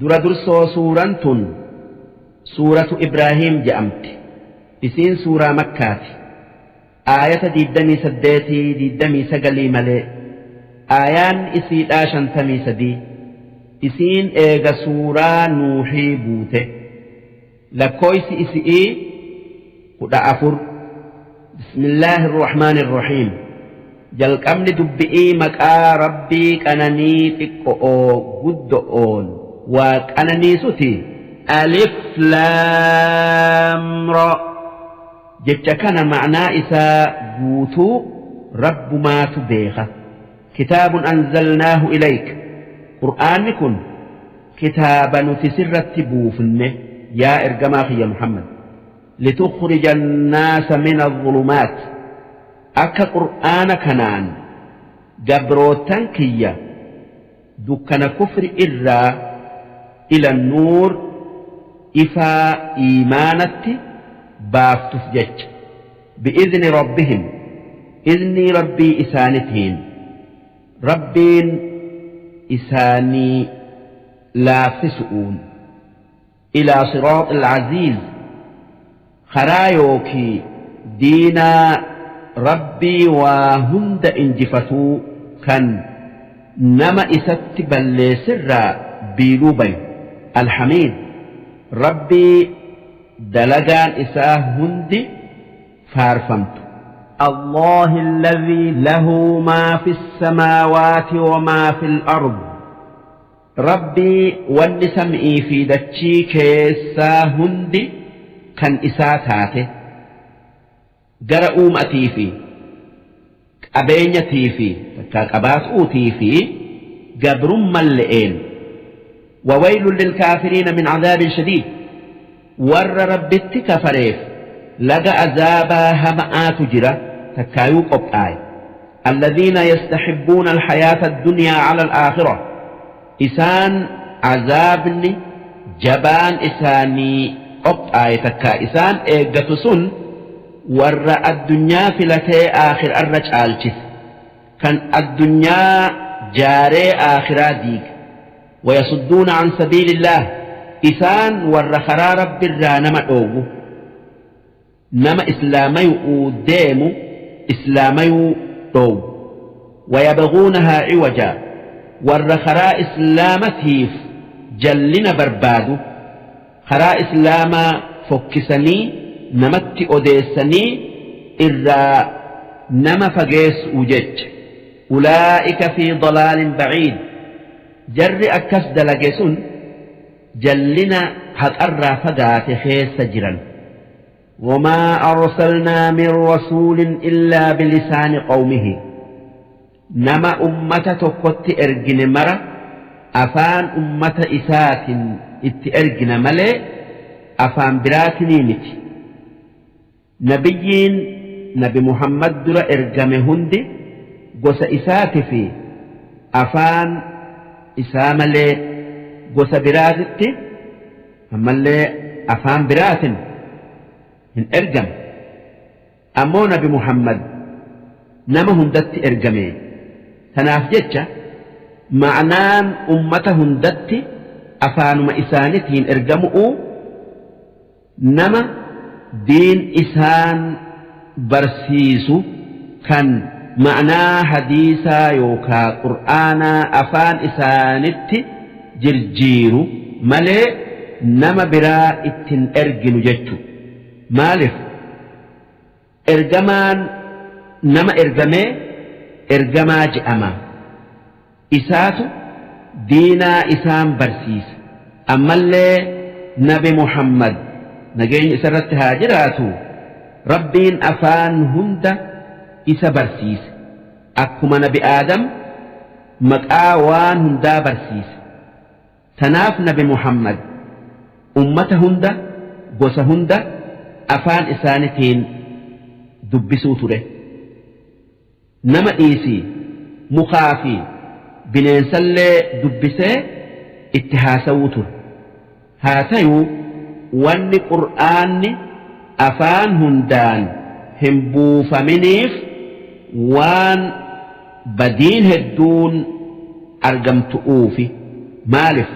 Dura dursoo suuraan tun suuratu Ibraahiim je'amti. Isiin suuraa Makkaati. Aayata 28 29 malee. Aayaan isiidhaa 53. Isiin eega suuraa Nuuhii buute. Lakkooysi isi'ii 14. Bismillaahi irrahmaani irrahiim. Jalqabni dubbi'ii maqaa Rabbii qananii xiqqo'oo guddo'oon waa qananiisuti. Alif Laam Ra. Jecha kana ma'naa isaa guutuu Rabbumaatu beeka. Kitaabun anzalnaahu ilayk. Qur'aanni kun kitaaba nuti sirratti buufne yaa ergamaa kiyya Muhammad. Litukhrija annaasa mina adh-dhulumaat. Akka Qur'aana kanaan gabroottan kiyya dukkana kufri irraa ila nuur ifaa iimaanatti baaftuf jecha. Bi'izni Rabbihim iznii Rabbii isaanitiin Rabbiin isaanii laaffisu'uun. Ilaa siraaxil aziiz karaa yookii diinaa Rabbii waa hunda injifatuu kan nama isatti balleesserraa biiluu bayu. Alhamiid Rabbii dalagaan isaa hundi faarfamtu. Allaahi alladhii lahu maa fis-samaawaati wa maa fil-ard. Rabbii wanni sam'ii fi dachii keessaa hundi kan isaa taate. Gara uum'atii fi qabeenyatii fi takkaa qabaatu'uutii fi gabrummalle'een. Wawaylun lilkaafiriina min azaabin shadiid. Warra Rabbitti kafareef laga azaabaa hama'aatu jira takkaayuu qophaaye. Alladhiina yastaxibbuuna alhayaata addunyaa cala alaakhira. Isaan azaabni jabaan isaanii qophaaye takkaa isaan eeggatu sun warra addunyaa filatee aakhirarra caalchise. Kan addunyaa jaaree aakhiraa diige. Wayasudduuna an sabiilillaah isaan warra karaa Rabbirraa nama dhoowwu nama islaamayu'uu deemu islaamayuu dhoowwu wayabghuunahaa ciwajaa warra karaa islaamatiif jallina barbaadu karaa islaamaa fokkisanii namatti odeessanii irraa nama fageessu'u jecha ulaa'ika fi dalaalin baciid Jarri akkas dalage sun jallina haqarraa fagaate keessa jiran. Wamaa arsalnaa min rasuulin illaa bilisaani qawmihi. Nama ummata tokkotti ergine mara afaan ummata isaatin itti ergina malee afaan biraatinii miti. Nabiyyiin nabi Muhammad dura ergame hundi gosa isaati fi afaan isaa malee gosa biraatitti ammallee afaan biraatin hin ergamne. Ammoo nabi Muhammad nama hundatti ergame. Tanaaf jecha ma'naan ummata hundatti afaanuma isaanitiin ergamu'uu Nama diin isaan barsiisu kan ma'naa hadiisaa yookaa qur'aanaa afaan isaanitti jirjiiru malee nama biraa itti hin erginu jechu. Maalif? Ergamaan nama ergamee ergamaa je'ama. Isaatu diinaa isaan barsiisa. Ammallee nabi Muhammad nageenyi isarratti haa jiraatu Rabbiin afaan hunda isa barsiise. Akkuma nabi Aadam maqaa waan hundaa barsiise. Tanaaf nabi Muhammad ummata hunda gosa hunda afaan isaanitiin dubbisuu ture. Nama dhiisii mukaa fi bineensallee dubbisee itti haasawuu ture. Haa tayuu wanni qur'aanni afaan hundaan hin buufaminiif waan badiin hedduun argamtu'uufi. Maalif?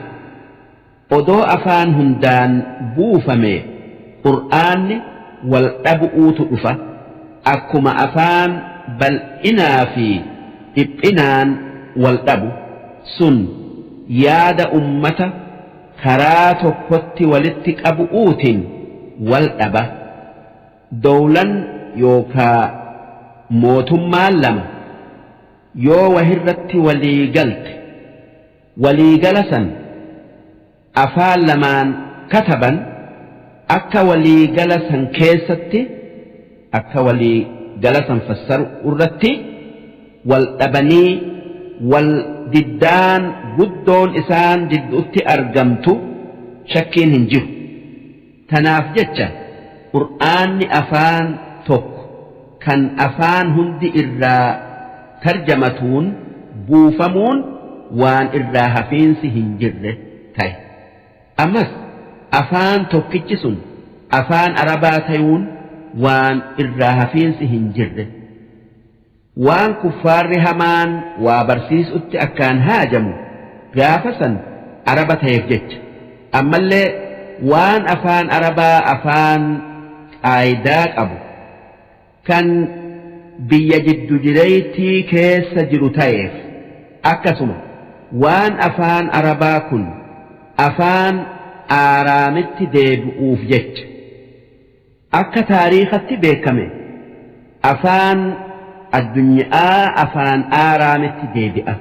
Odoo afaan hundaan buufamee qur'aanni wal dhabu'uutu dhufa. Akkuma afaan bal'inaa fi dhiphinaan wal dhabu. Sun yaada ummata karaa tokkotti walitti qabu'uutin wal dhaba. Dowlan yookaa mootummaan lama yoo wahirratti walii galte, walii gala san afaan lamaan kataban akka walii gala san keessatti akka walii gala san fassaru irratti wal dhabanii wal diddaan guddoon isaan jidduutti argamtu shakkiin hin jiru. Tanaaf jecha Qur'aanni afaan tokko kan afaan hundi irraa tarjamatuun buufamuun waan irraa hafiinsi hin jirre taye. Ammas afaan tokkichi sun afaan Arabaa tayuun waan irraa hafiinsi hin jirre. Waan kuffaarri hamaan waa barsiisutti akkaan haajamu gaafa san Araba tayeef jecha. Ammallee waan afaan Arabaa afaan qaaydaa qabu kan biyya jiddu jireeytii keessa jiru tayeef. Akkasuma waan afaan Arabaa kun afaan Aaraamitti deebi'uuf jecha. Akka taariikhatti beekkame afaan addunya'aa afaan Aaraamitti deebi'a.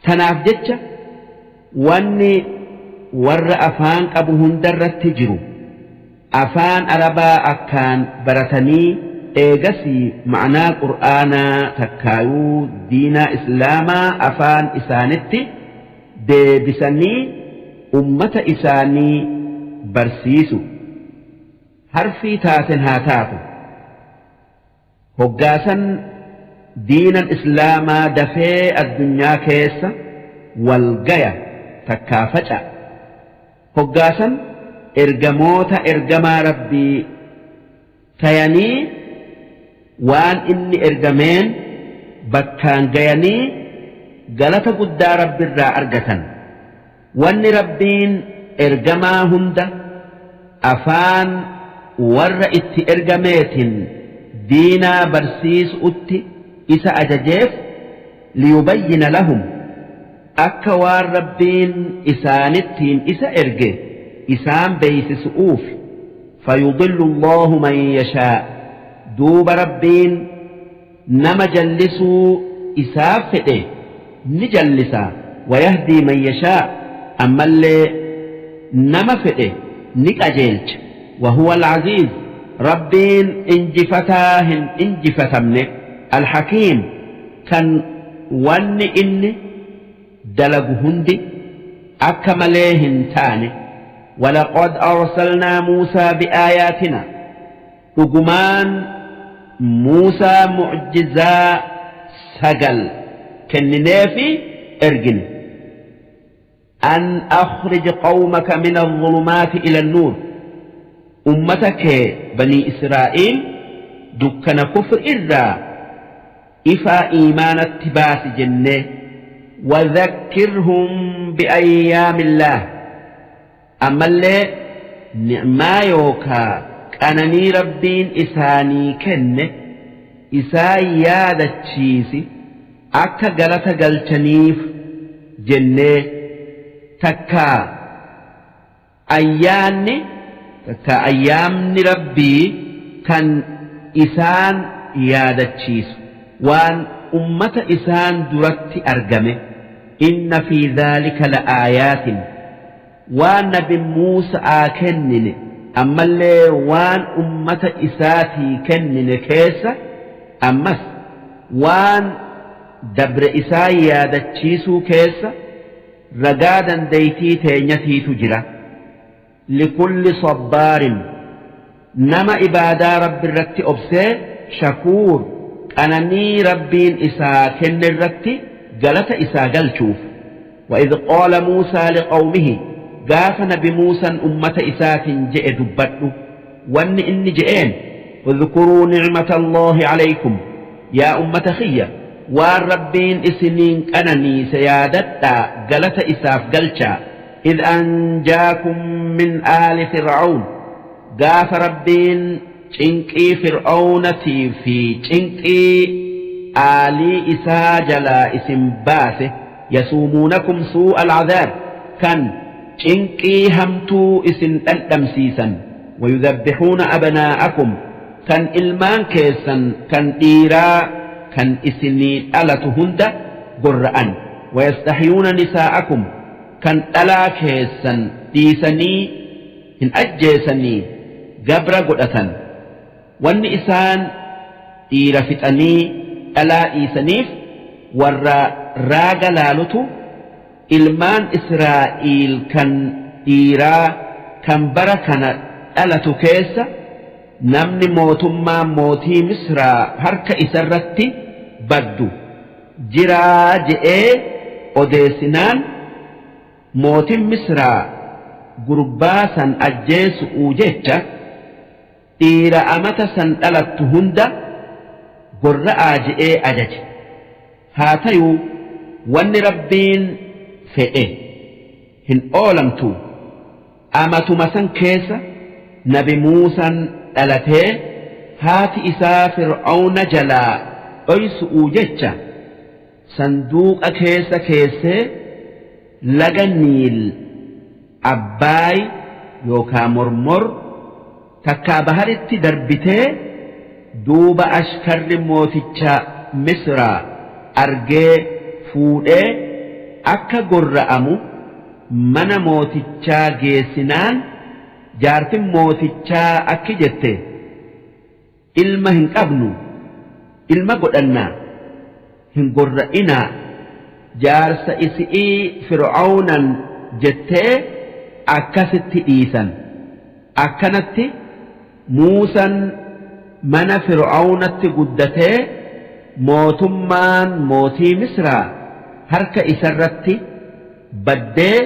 Tanaaf jecha wanni warra afaan qabu hundarratti jiru afaan Arabaa akkaan baratanii eegasii ma'naa Qur'aanaa takkaayuu diinaa Islaamaa afaan isaanitti deebisanii ummata isaanii barsiisu. Harfii taaten haa taatu. Hoggaasan diinan islaamaa dafee addunyaa keessa wal gaya takkaa faca'a. Hoggaasan ergamoota ergamaa Rabbii tayanii waan inni ergameen bakkaan gayanii galata guddaa Rabbirraa argatan. Wanni Rabbiin ergamaa hunda afaan warra itti ergameetin diinaa barsiisu'utti isa ajajeef liyubayyina lahum akka waan Rabbiin isaanittiin isa erge isaan beeysisu'uufi. Fayudillu Allaahu man yashaa duuba Rabbiin nama jallisuu isaaf fedhe ni jallisa wayahdii man yashaa ammallee nama fedhe ni qajeelcha wahuwa al-aziiz Rabbiin injifataa hin injifatamne al-hakiim kan wanni inni dalagu hundi akka malee hin taane walaqad arsalnaa Muusaa bi'aayaatina Dhugumaan Muusaa mu'jizaa 9 kennineefi ergine. An akhrij qawmaka mina adh-dhulumaati ila an-nuur Ummata kee Banii Israa'iil dukkana kufr irraa ifaa iimaanatti baasi jennee. Wa dhakkirhum bi'ayyaamillaah Ammallee ni'maa yookaa qananii Rabbiin isaanii kenne isaan yaadachiisi akka galata galchaniif jennee takkaa ayyaanni takkaa ayyaamni Rabbii kan isaan yaadachiisu waan ummata isaan duratti argame inna fi dhaalika la'aayaatin Waan nabi muusa'aa kennine ammallee waan ummata isaatii kennine keessa ammas waan dabre isaan yaadachiisuu keessa ragaa dandeytii teenyatiitu jira. Likulli sabbaarin nama ibaadaa Rabbirratti obsee shakuur qananii Rabbiin isaa kennerratti galata isaa galchuuf. Wa'idh qaala Muusaa liqawmihi gaafa nabi Muusan ummata isaatin je'e dubbadhu wanni inni je'een udhkuruu ni'mata Allaahi alaykum yaa ummata kiyya waan Rabbiin isiniin qananiise yaadadhaa galata isaaf galchaa. Idh anjaakum min aali fir'awn gaafa Rabbiin cinqii fir'awnatii fi cinqii aalii isaa jalaa isin baase yasuumuunakum suu'al cadaab kan cinqii hamtuu isin dhandhamsiisan wayudhabbixuuna abnaa'akum kan ilmaan keessan kan dhiiraa kan isinii dhalatu hunda gorra'an wayastahyuuna nisaa'akum kan dhalaa keessan dhiisanii hin ajjeesanii gabra godhatan wanni isaan dhiira fixanii dhalaa dhiisaniif warra raaga laalutu ilmaan Israa'iil kan dhiiraa kan bara kana dhalatu keessa namni mootummaa mootii Misraa harka isarratti baddu jiraa je'ee odeessinaan mootin Misraa gurbaa san ajjeesu'uu jecha dhiira amata san dhalattu hunda gorra'aa je'ee ajaje. Haa tayuu wanni Rabbiin fedhe hin oolamtu amatuma san keessa nabi Muusan dhalatee haati isaa fir'awna jalaa dhoysu'uu jecha sanduuqa keessa keessee laga Niil Abbaay yookaa Mormor takkaa baharitti darbitee duuba ashkarri mooticha Misraa argee fuudhee akka gorra'amu mana mootichaa geessinaan jaartin mootichaa akki jette Ilma hin qabnu ilma godhannaa hin gorra'inaa jaarsa isi'ii fir'awnan jettee akkasitti dhiisan akkanatti muusan mana fir'awnatti guddatee mootummaan mootii misraa harka isarratti baddee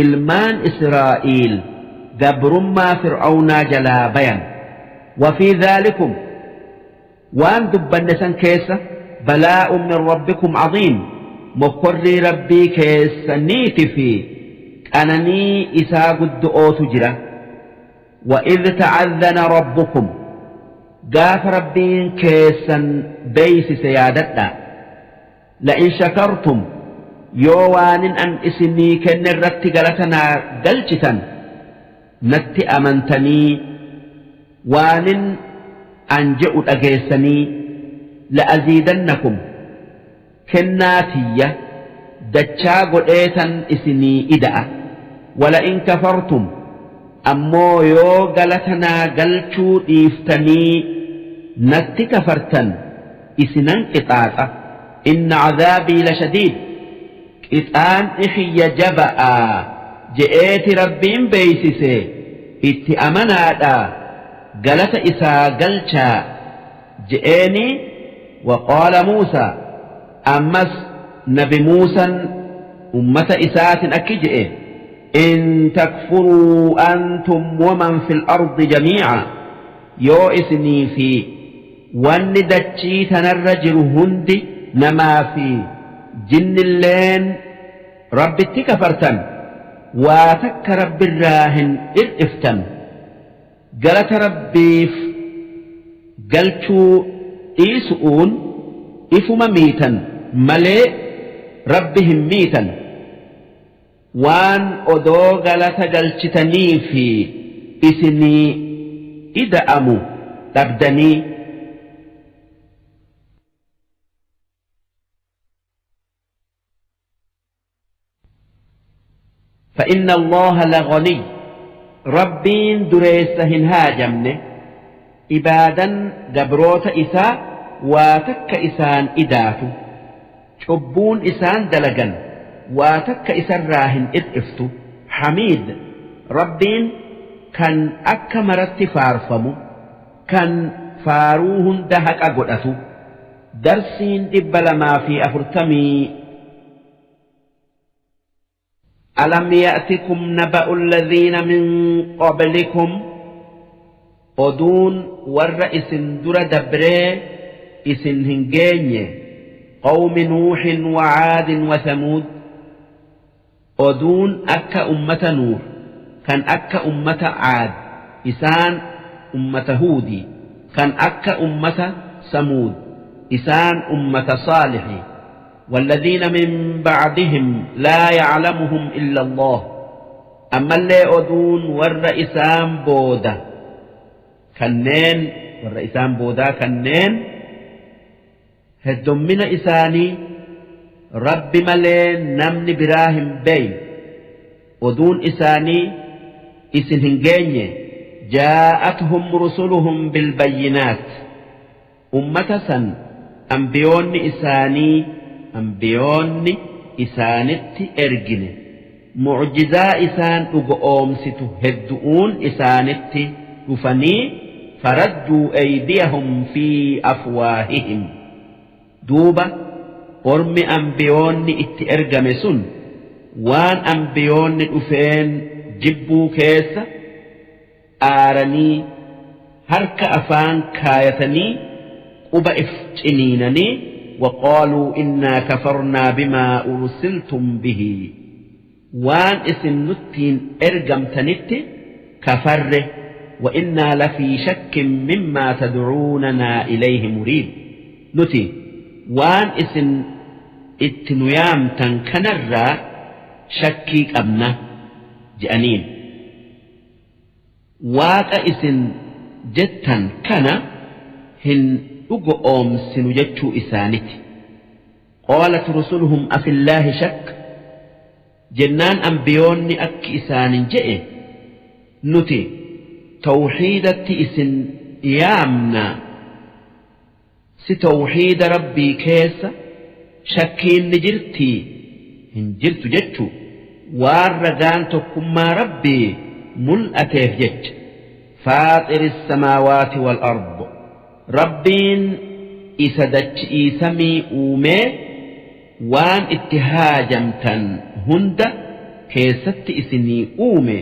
ilmaan israa'iil gabrummaa fir'awnaa jalaa bayan. Wafii dhaalikum waan dubbanne san keessa balaa'un min rabbikum caziim mokkorrii rabbii keessaniiti fi qananii isaa guddo'ootu jira. وإذ تعذن ربكم قاف ربين كيسا بيس سيادتنا لئن شكرتم yoo waanin an isinii kenne irratti galata naa galchitan natti amantanii waanin an je'u dhageessanii la'aziidannakum kennaa tiyya dachaa godheetan isinii ida'a wala'in kafartum ammoo yoo galata naa galchuu dhiiftanii natti kafartan isinan qixaaxa inna cadaabii lashadiid qixaanni kiyya jaba'aa je'eeti Rabbiin beeysise itti amanaadha galata isaa galchaa je'eeni waqaala Muusaa ammas nabi Muusan ummata isaatin akki je'e in takfuruu antum waman fil ardi jamiica yoo isinii fi Wanni dachii tanarra jiru hundi namaa fi jinnilleen Rabbitti kafartan waa takka Rabbirraa hin ir'iftan. Galata Rabbiif galchuu dhiisu'uun ifuma miitan malee Rabbi hin miitan. Waan odoo galata galchitanii fi isinii ida'amu dhabdanii. فإن الله لغني ربين دريس هن هاجمن إبادا جبروت إساء واتك إسان إداتو Cubbuun isaan dalagan waa takka isarraa hin ir'iftu. Hamiid, Rabbiin kan akka maratti faarfamu, kan faaruu hunda haqa godhatu. Darsiin 240. Alam ya'tikum naba'u alladhiina min qablikum oduun warra isin dura dabree isin hin geenye qawmi nuuhin wa caadin wa thamuud. Oduun akka ummata nuuh kan akka ummata aad isaan ummata huudi kan akka ummata samuud isaan ummata saalixi والذين من بعدهم لا يعلمهم إلا الله ammallee oduun warra isaan booda kanneen warra isaan boodaa kanneen heddummina isaanii Rabbi malee namni biraa hin beeyne oduun isaanii isin hin geenye. Jaa'atuhum rusuluhum bilbayyinaat, ummata san ambiyoonni isaanii, ambiyoonni isaanitti ergine, mucjizaa isaan dhugo'oomsitu heddu'uun isaanitti dhufanii, faradduu eydiyahum fi afwaahihim, duuba ormi ambiyoonni itti ergame sun waan ambiyoonni dhufeen jibbuu keessa aaranii harka afaan kaayatanii quba if ciniinanii, waqaaluu innaa kafarnaa bimaa ursiltum bihi, waan isin nuttiin ergamtanitti kafarre, wa innaa lafii shakkin mimmaa tadcuunanaa ilayhi muriib, nuti waan isin itti nu yaamtan kanarraa shakkii qabna je'aniin. Waaqa isin jettan kana hin dhugo'oomsinu jechuu isaaniti. Qaalat rusuluhum afillaahi shakk, jennaan ambiyoonni akki isaanin je'e, nuti tawxiidatti isin yaamna, si tawxiida Rabbii keessa shakkiin ni jirtii? Hin jirtu jechuu, waan ragaan tokkummaa Rabbii mul'ateef jecha. Faaxiri samaawaati wal ard, Rabbiin isa dachi'ii samii uumee waan itti haajamtan hunda keessatti isinii uume,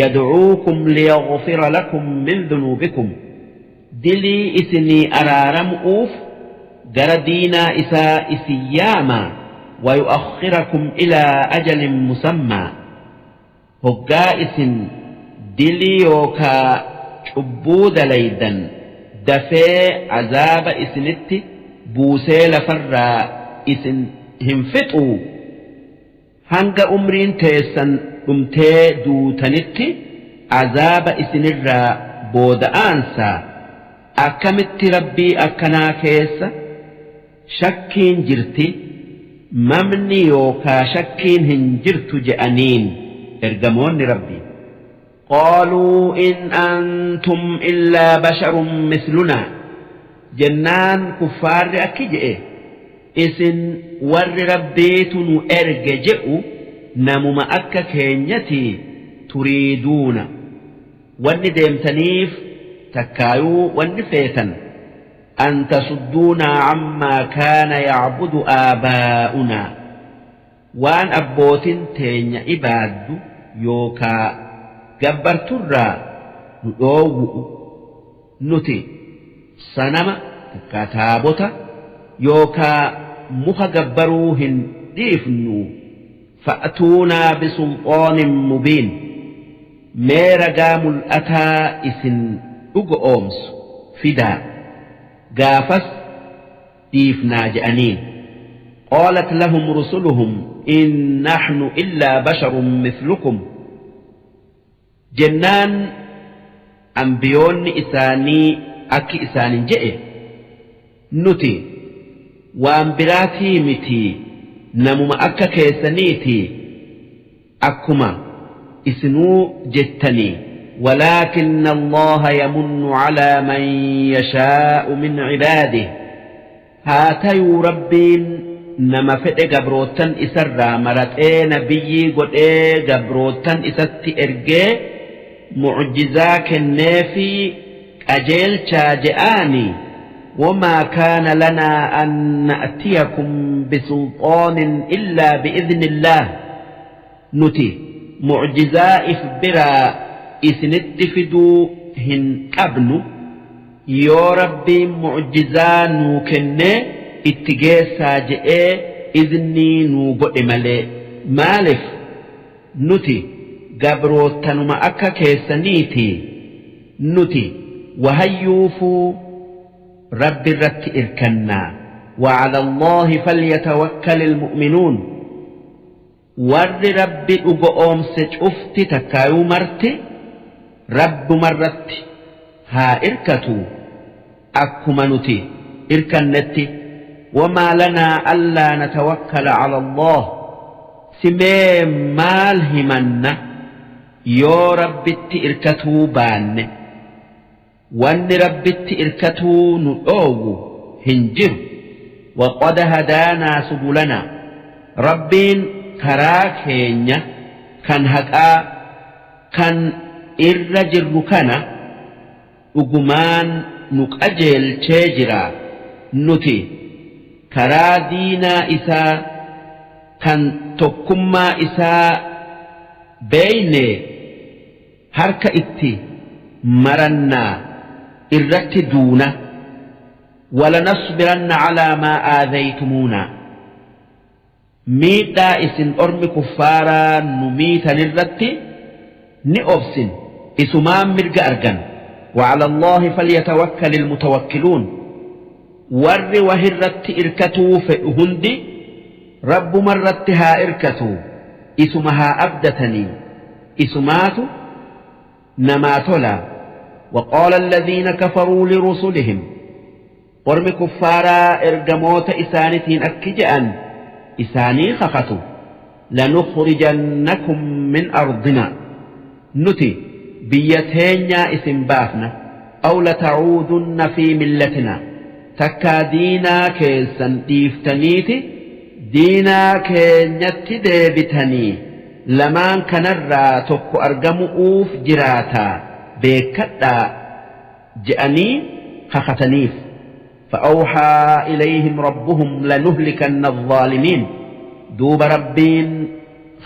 yad'uukum liyaghfira lakum min dhunuubikum, dilii isinii araaramu'uuf gara diinaa isaa isin yaama, wayu'akhirakum ilaa ajalin musammaa, hoggaa isin dilii yookaa cubbuu dalaydan dafee azaaba isinitti buusee lafarraa isin hin fixuu, hanga umriin teessan dhumtee duutanitti azaaba isinirraa booda'aansaa. Akkamitti Rabbii akkanaa keessa shakkiin jirti, mamni yookaa shakkiin hin jirtu je'aniin ergamoonni Rabbii? Qaaluu in antum illaa basharun mislunaa, jennaan kuffaarri akki je'e, isin warri Rabbiitu nu erge je'u namuma akka keenyatii, turiiduuna, wanni deemtaniif takkaayuu wanni feetan, an tasudduunaa ammaa kaana yacbudu aabaa'unaa, waan abbootin teenya ibaaddu yookaa gabbarturraa nu dhoowwu'u. Nuti sanama takkaa taabota yookaa muka gabbaruu hin dhiifnu. Fa'tuunaa bisulxaanin mubiin, mee ragaa mul'ataa isin dhugo'oomsu fidaa, gaafas dhiifnaa je'aniin. Qaalat lahum rusuluhum in naxnu illaa basharun mislukum, jennaan ambiyoonni isaanii akki isaanin je'e, nuti waan biraatii mitii, namuma akka keessaniitii, akkuma isinuu jettanii, walaakinna Allaaha yamunnu calaa man yashaa'u min cibaadihi, haa tayuu Rabbiin nama fedhe gabroottan isarraa maraxee nabiyyii godhee gabroottan isatti ergee mucjizaa kenneefii qajeelchaa je'aanii, wamaa kaana lanaa an na'tiyakum bisulxaanin illaa bi'idhnillaah, nuti mucjizaa if biraa isinitti fiduu hin qabnu yoo Rabbiin mucjizaa nuu kennee itti geessaa je'ee iznii nuu godhe malee. Maalif? Nuti gabroottanuma akka keessaniitii nuti wahayyuufuu Rabbi irratti irkannaa. وعلى الله فليتوكل المؤمنون. Warri Rabbi dhugo'oomse cufti takkaayuu marti Rabbumarratti haa irkatu akkuma nuti irkannetti. وما لنا ألا نتوكل على الله. Simee maal himanna yoo Rabbitti irkatuu baanne? Wanni Rabbitti irkatuu nu dhoowwu hin jiru. وقد هدانا سبلنا. Rabbiin karaa keenya kan haqaa kan irra jirru kana dhugumaan nu qajeelchee jira. Nuti karaa diinaa isaa kan tokkummaa isaa beeyne harka itti marannaa irratti duuna. ولنصبرن على ما آذيتمونا. Miidhaa isin ormi kuffaaraa nu miitan irratti ni obsin, isumaan mirga argan. وعلى الله فليتوكل المتوكلون. Warri wahirratti irkatuu fedhu hundi Rabbumarratti haa irkatu, isuma haa abdatanii, isumaatu namaa tola. وقال الذين كفروا لرسلهم. Ormi kuffaaraa ergamoota isaanitiin akki je'an isaanii kakatu: لنخرجنكم من أرضنا. Nuti biyya teenyaa isin baafna. أو لتعودن في ملتنا. Takkaa diinaa keessan dhiiftaniiti diinaa keenyatti deebitanii. Lamaan kanarraa tokko argamu'uuf jiraataa beekkadhaa je'anii kakataniif. فأوحى إليهم ربهم لنهلكن الظالمين. Duuba Rabbiin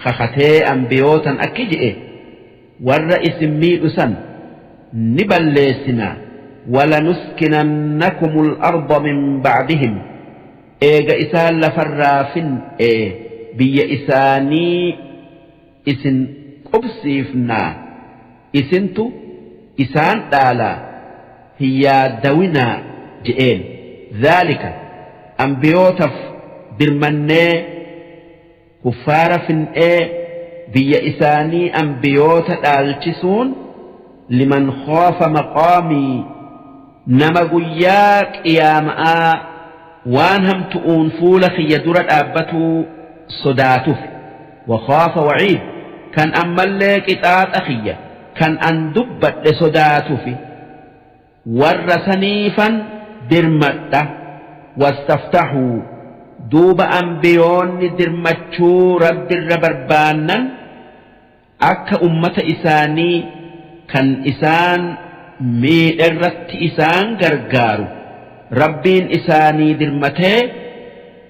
kakatee ambiyootan akki je'e: warra isin miidhu san ni balleessina. ولنسكننكم الأرض من بعدهم. Eega isaan lafarraa fin'e biyya isaanii isin qubsiifnaa, isintu isaan dhaalaa, hin yaaddawinaa je'een. ذلك ambiyootaaf birmannee kuffaara fin'ee biyya isaanii ambiyoota dhaalchisuun لمن خاف مقامي. Nama guyyaa qiyaama'aa waan hamtu'uun fuula kiyya dura dhaabbatuu sodaatuuf. وخاف وعيد. Kan ammallee qixaaxa kiyya kan an dubbadhe sodaatuuf warra saniifan dirmadha. واستفتحوا. Duuba ambiyoonni dirmachuu Rabbirra barbaannan akka ummata isaanii kan isaan miidherratti isaan gargaaru Rabbiin isaanii dirmatee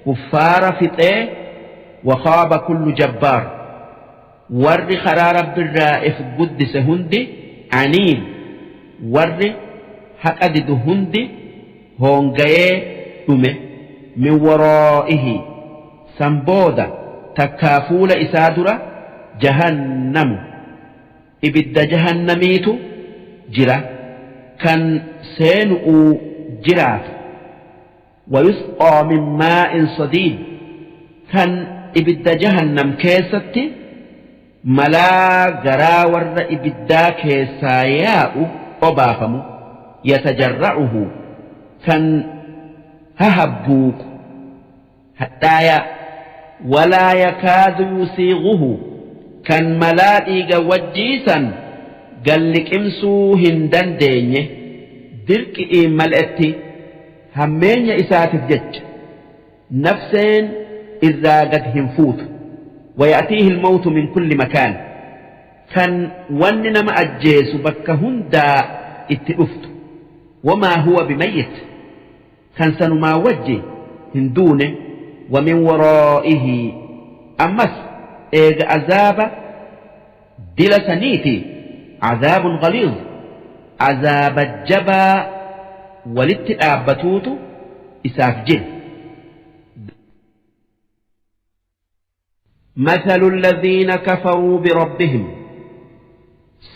kuffaara fixee. وخاب كل جبار. Warri karaa Rabbirraa if guddise hundi عنيد. Warri haqa didu hundi hoongayee dhume. من ورائه. San booda takkaa fuula isaa dura جهنم, ibidda jahannamiitu jira kan seenu'uu jiraatu. ويسقى من ماء صديد. Kan ibidda jahannam keessatti malaa garaa warra ibiddaa keessaa yaa'u obaafamu. يتجرعه. Kan hahabbuuqu hadhaayaa. ولا يكاد يسيغه. Kan malaa dhiiga wajjiisan galliqimsuu hin dandeenye dirqi'iin mal'etti hammeenya isaatiif jecha nafseen irraa gad hin fuutu. ويأتيه الموت من كل مكان. Kan wanni nama ajjeesu bakka hundaa itti dhuftu. وما هو بميت. Kan sanumaa wajji hin duune. ومن ورائه. Ammas eega azaaba dila saniiti عذاب غليظ. Azaaba jabaa walitti dhaabbatuutu isaaf jira. مثل الذين كفروا بربهم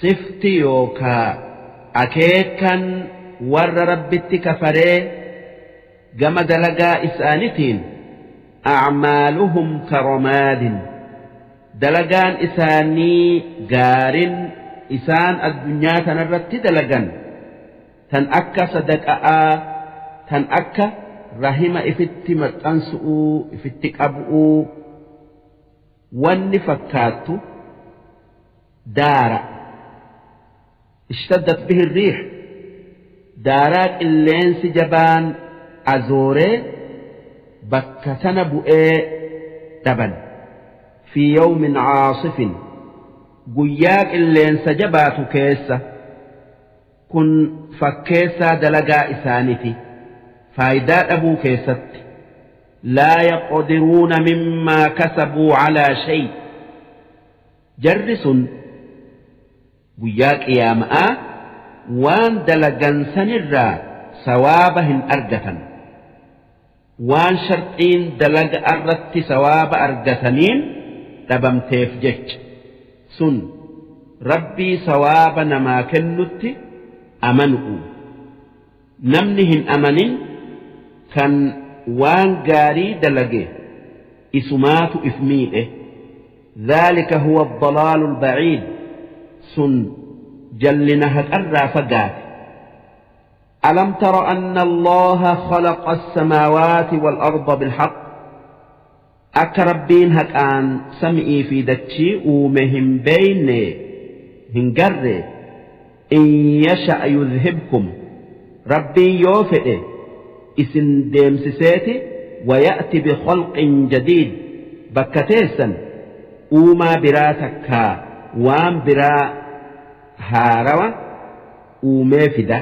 sifti yookaa akeekan warra Rabbitti kafaree gama dalagaa isaanitiin acmaaluhum karamaadin, dalagaan isaanii gaarin isaan addunyaa tanarratti dalagan, tan akka sadaqa'aa, tan akka rahima ifitti maxxansu'uu, ifitti qabu'uu, wanni fakkaattu daara ishtaddat bihi riix, daaraa qilleensi jabaan azooree bakka sana bu'ee dhaban. Fi yawmin caasifin, guyyaa qilleensa jabaatu keessa. Kun fakkeessaa dalagaa isaaniti faayidaa dhabuu keessatti. Laa yaqdiruuna mimmaa kasabuu calaa shay, jarri sun guyyaa qiyaama'aa waan dalagan sanirraa sawaaba hin argatan, waan sharxiin dalaga irratti sawaaba argataniin dhabamteef jecha. Sun Rabbii sawaaba namaa kennutti amanu'u. Namni hin amanin kan waan gaarii dalage isumaatu if miidhe. Dhaalika huwa ad-dalaalu al-ba'iid, sun jallina haqarraa fagaate. Alam tara anna Allaha khalaqa as-samaawaati wal-arda bil-haqq, akka Rabbiin haqaan sami'ii fi dachii uume hin beeyne, hin garre? In yasha' yudhhibkum, Rabbiin yoo fedhe isin deemsiseeti, waya'ti bikhalqin jadiid, bakka teessan uumaa biraa takkaa waan biraa haarawa uumee fida.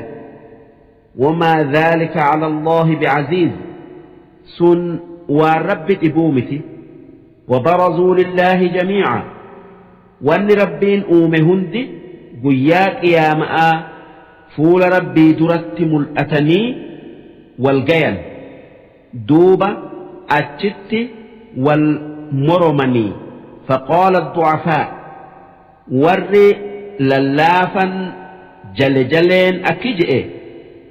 Wamaa dhaalika cala Allaahi bicaziiz, sun waan Rabbi dhibuu miti. Wabarazuu lillaahi jamiica, wanni Rabbiin uume hundi guyyaa qiyaama'aa fuula Rabbii duratti mul'atanii wal gayan, duuba achitti wal moromanii. Faqaala addu'afaa, warri lallaafan jale jaleen akki je'e,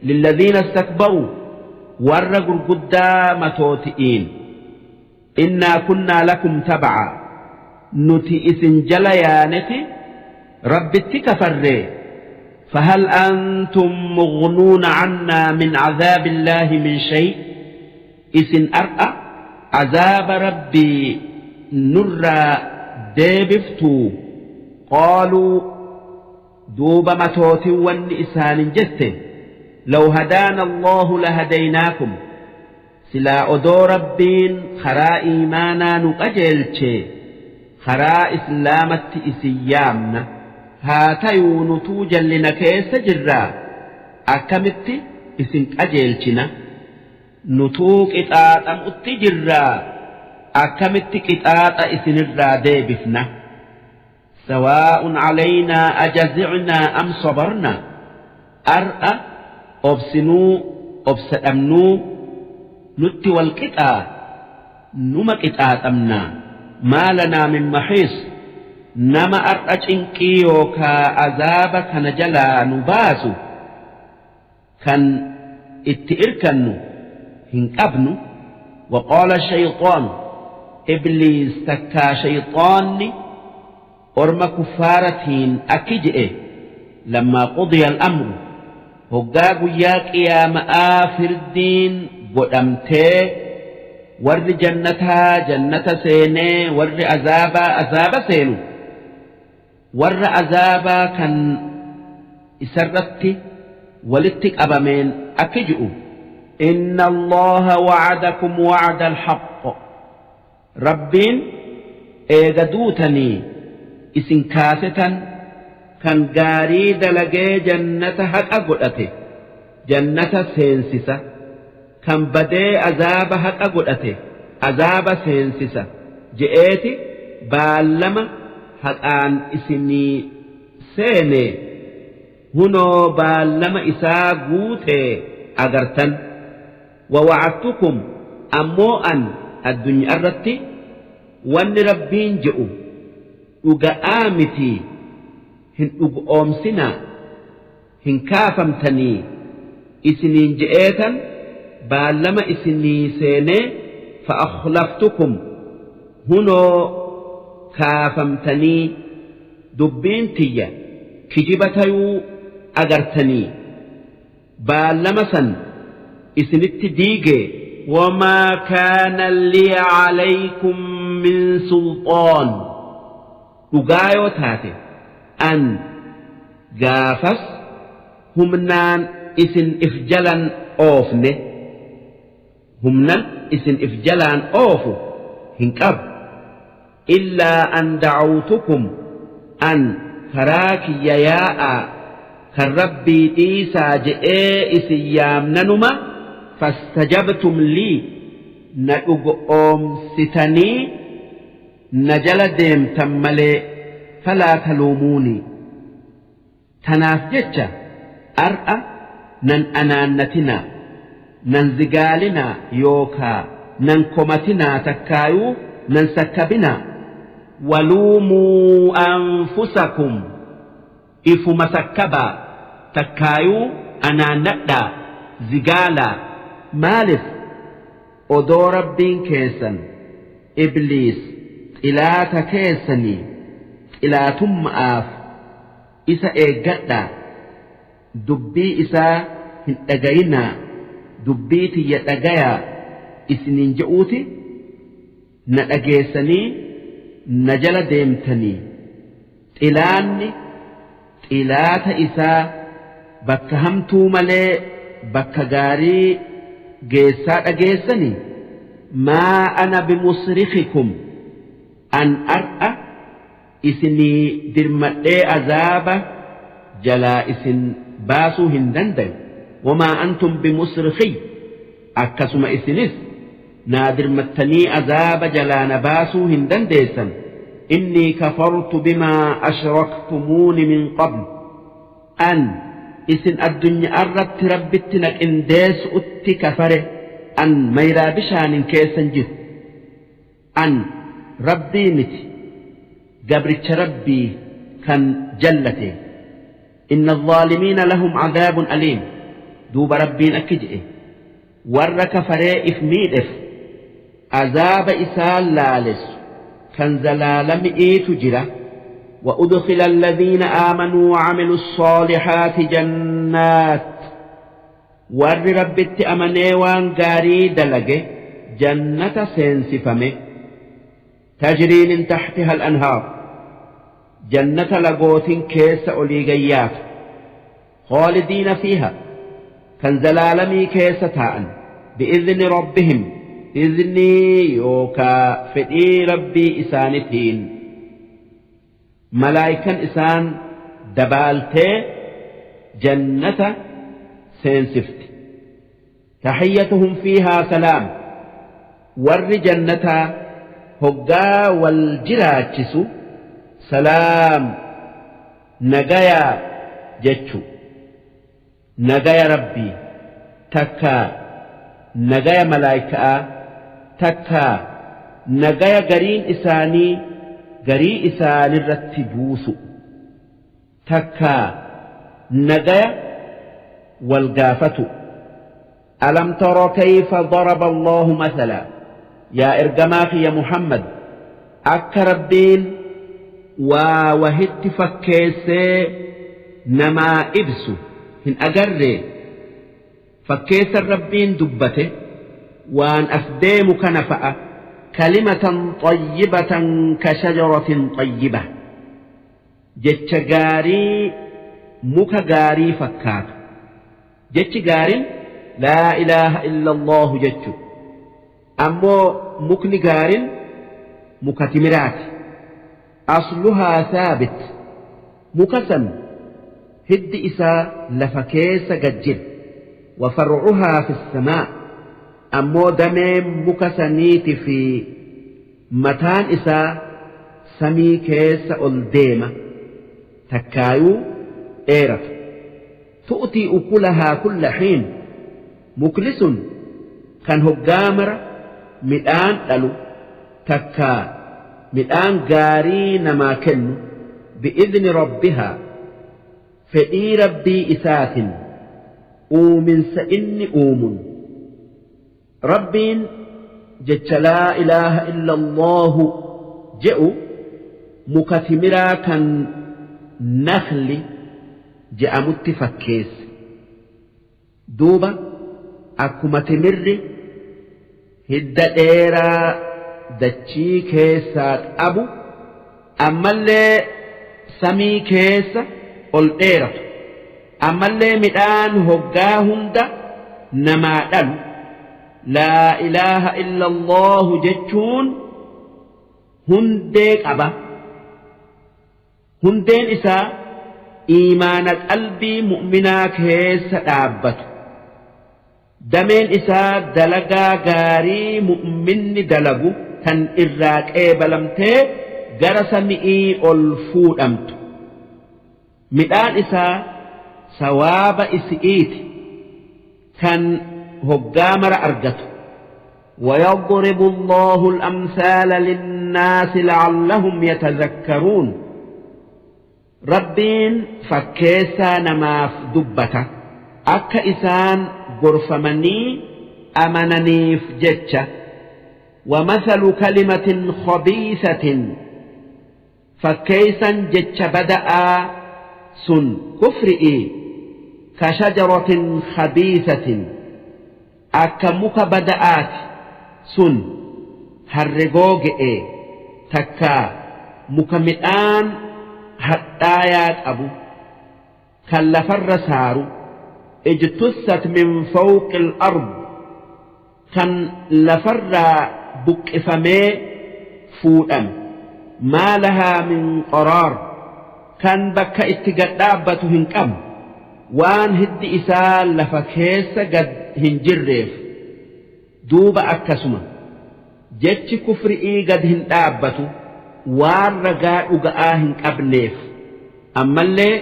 lilladhiina istakbaruu, warra gurguddaa matooti'iin, innaa kunnaa lakum taba'a, nuti isin jala yaaneti Rabbitti kafarree, fahal antum mughnuuna cannaa min cadhaabi illaahi min shay, isin ar'a azaaba Rabbii nurraa deebiftuu? Qaaluu, duuba matootin wanni isaanin jette, law hadaana Allahu lahadaynaakum, silaa odoo Rabbiin karaa iimaanaa nu qajeelchee karaa islaamatti isin yaamna, haa tayuu nutuu jallina keessa jirraa akkamitti isin qajeelchina? Nutuu qixaaxamutti jirraa akkamitti qixaaxa isinirraa deebifna? Sawaa'un calaynaa ajazicnaa am sabarnaa, ar'a obsinuu obsa dhabnuu nutti wal qixaa, numa qixaaxamnaa. Maa lanaa min maxiis, nama ar'a cinqii yookaa azaaba kana jalaa nu baasu kan itti irkannu hin qabnu. Waqaala shayxaanu, ibliis takkaa shayxaanni orma kuffaaratiin akki je'e, lammaa qudiya al'amru, hoggaa guyyaa qiyaama'aa firdiin godhamtee warri jannataa jannata seenee warri azaabaa azaaba seenu, warra azaabaa kan isarratti walitti qabameen akki ji'u: inna Allaha wa'adakum wa'ada al-haqq, Rabbiin eega duutanii isin kaasetan kan gaarii dalagee jannata haqa godhate jannata seensisa, kan badee azaaba haqa godhate azaaba seensisa je'eeti baallama haqaan isinii seene, hunoo baallama isaa guutee agartan. Wawa'adtukum, ammoo an addunyaarratti Wanni Rabbiin je'u dhuga'aa mitii hin dhugo'oomsinaa, hin kaafamtanii isiniin je'eetan baallama isinii seenee fa'akhlaftukum hunoo kaafamtanii dubbiin tiyya kijiba tayuu agartanii baallama san isinitti diigee. Wamaa kaana liya calaykum min sulxaan dhugaa yoo taate an gaafas humnaan isin if jalan oofne humnan isin if jalaan oofu hin qabu Illaa an da'awtukum an karaa kiyya yaa'aa kan Rabbii dhiisaa je'ee isin yaamnanuma fastajabtum lii na dhugo'oomsitanii na jala deemtan malee falaa taluumuunii. Tanaaf jecha ar'a nan anaannatinaa, nan zigaalinaa yookaa nan komatinaa takkaayuu nan sakkabinaa. Waluumuu anfusakum ifuma sakkabaa takkaayuu anaannadhaa, zigaalaa. Maalif odoo Rabbiin keessan ibliis xilaata keessanii xilaatumma'aaf isa eeggadhaa dubbii isaa hin dhagayinaa dubbii tiyya dhagayaa isiniin je'uuti na dhageessanii na jala deemtanii xilaanni xilaata isaa bakka hamtuu malee bakka gaarii geessaa dhageessanii maa ana bimusrikikum an ar'a isinii dirmadhee azaaba jalaa isin baasuu hin dandayu wamaa antum bimusrikhiy akkasuma isinis naa dirmattanii azaaba jalaa na baasuu hin dandeessan innii kafartu bimaa ashraktumuuni min qabl an isin addunyaarratti rabbitti na qindeessu'utti kafare an mayraa bishaanin keessan jiru An Rabbii miti gabricha Rabbii kan jallate. Inna aalimiina lahum cadaabun aliim. Duuba Rabbiin akki je'e warra kafaree if miidhef azaaba isaan laalessu kan zalaalami'iitu jira. وأدخل الذين آمنوا وعملوا الصالحات جنات Warri Rabbitti amanee waan gaarii dalage jannata seensifame. Tajrii min tahtiha al-anhaar. Jannata lagootin keessa olii gayyaatu. Khaalidiina fiiha. Kan zalaalamii keessa taa'an. Bi'izni Rabbihim. Iznii yookaa fedhii Rabbii isaanitiin. Malaaykan isaan dabaaltee jannata seensifti. Tahiyyatuhum fiihaa salaam. Warri jannataa hoggaa wal jiraachisu salaam nagayaa jechu. Nagaya Rabbii takkaa nagaya malaayka'aa takkaa nagaya gariin isaanii garii isaanirratti buusu takkaa nagaya wal gaafatu. Alam tara kayfa daraba Allahu mathala yaa ergamaa kiyya Muhammad akka Rabbiin waa wahitti fakkeessee namaa ibsu hin agarree fakkeessan Rabbiin dubbate waan as deemu kana fa'a kalimatan xayyibatan ka shajaratin xayyiba jecha gaarii muka gaarii fakkaatu jechi gaarin laa ilaaha illa allahu jechu ammoo mukni gaarin muka timiraati asluhaa saabit muka san hiddi isaa lafa keessa gad jira wa far'uhaa fi samaa ammoo dameen muka saniiti fi mataan isaa samii keessa ol deema takkaayuu dheerata tu'tii ukulahaa kulla xiin mukni sun kan hoggaa mara midhaan dhalu takkaa midhaan gaarii namaa kennu bi'idni rabbihaa fedhii rabbii isaatin uuminsa inni uumun Rabbiin jecha laa ilaaha illa Allaahu je'u muka timiraa kan nakhli je'amutti fakkeesse. Duuba akkuma timirri hidda dheeraa dachii keessaa qabu ammallee samii keessa ol dheeratu ammallee midhaan hoggaa hunda namaa dhalu laa ilaaha illallaahu jechuun hundee qaba. Hundeen isaa iimaana qalbii mu'minaa keessa dhaabbatu. Dameen isaa dalagaa gaarii mu'minni dalagu tan irraa qeebalamtee gara sami'ii ol fuudhamtu. Midhaan isaa sawaaba isi'iiti kan hoggaa mara argatu. ويضرب الله الأمثال للناس لعلهم يتذكرون Rabbiin fakkeessaa namaaf dubbata akka isaan gorfamanii amananiif jecha. ومثل كلمة خبيثة fakkeessan jecha bada'aa sun kufri'ii كشجرة خبيثة akka muka bada'aati sun harregooge'e takkaa muka midhaan hadhaayaa qabu kan lafarra saaru ijtussat min fawqi al-ard kan lafarraa buqqifamee fuudhame maa lahaa min qaraar kan bakka itti gad dhaabbatu hin qabne waan hiddi isaa lafa keessa gad hin jirreef duuba akkasuma jechi kufri'ii gad hin dhaabbatu waan ragaa dhuga'aa hin qabneef ammallee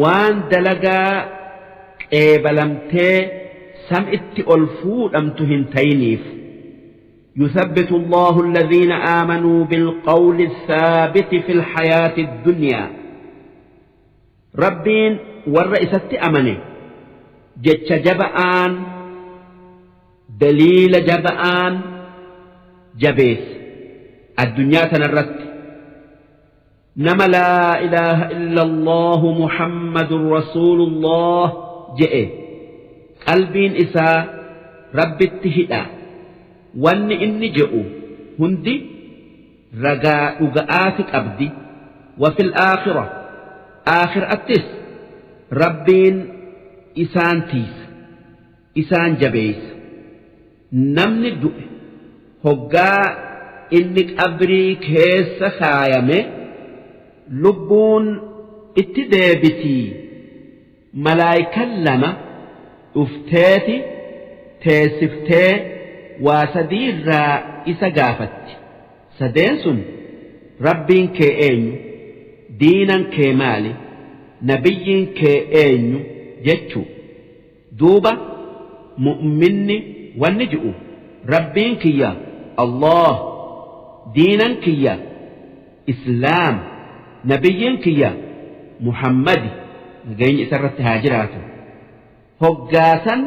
waan dalagaa qeebalamtee sam'itti ol fuudhamtu hin tayiniif. يثبت الله الذين آمنوا بالقول الثابت في الحياة الدنيا Rabbiin warra isatti amane jecha jaba'aan daliila jaba'aan jabeesse addunyaa tanarratti nama laa ilaaha illallahu muhammadun rasuulullah je'e qalbiin isaa rabbitti hidha wanni inni je'u hundi ragaa dhuga'aati qabdi wa fil aakhira aakhir'attis rabbiin isaan tiisa isaan jabeeysa namni du'e hoggaa inni qabrii keessa kaayame lubbuun itti deebitii malaaykan lama dhufteeti teessiftee waa sadiirraa isa gaafatti sadeen sun rabbiin kee eenyu diinan kee maali nabiyyiin kee eenyu jechuu duuba mu'minni wanni ji'u rabbiin kiyya Allah diinan kiyya islaam nabiyyiin kiyya muhammadi nageenyi isarratti haa jiraatu hoggaasan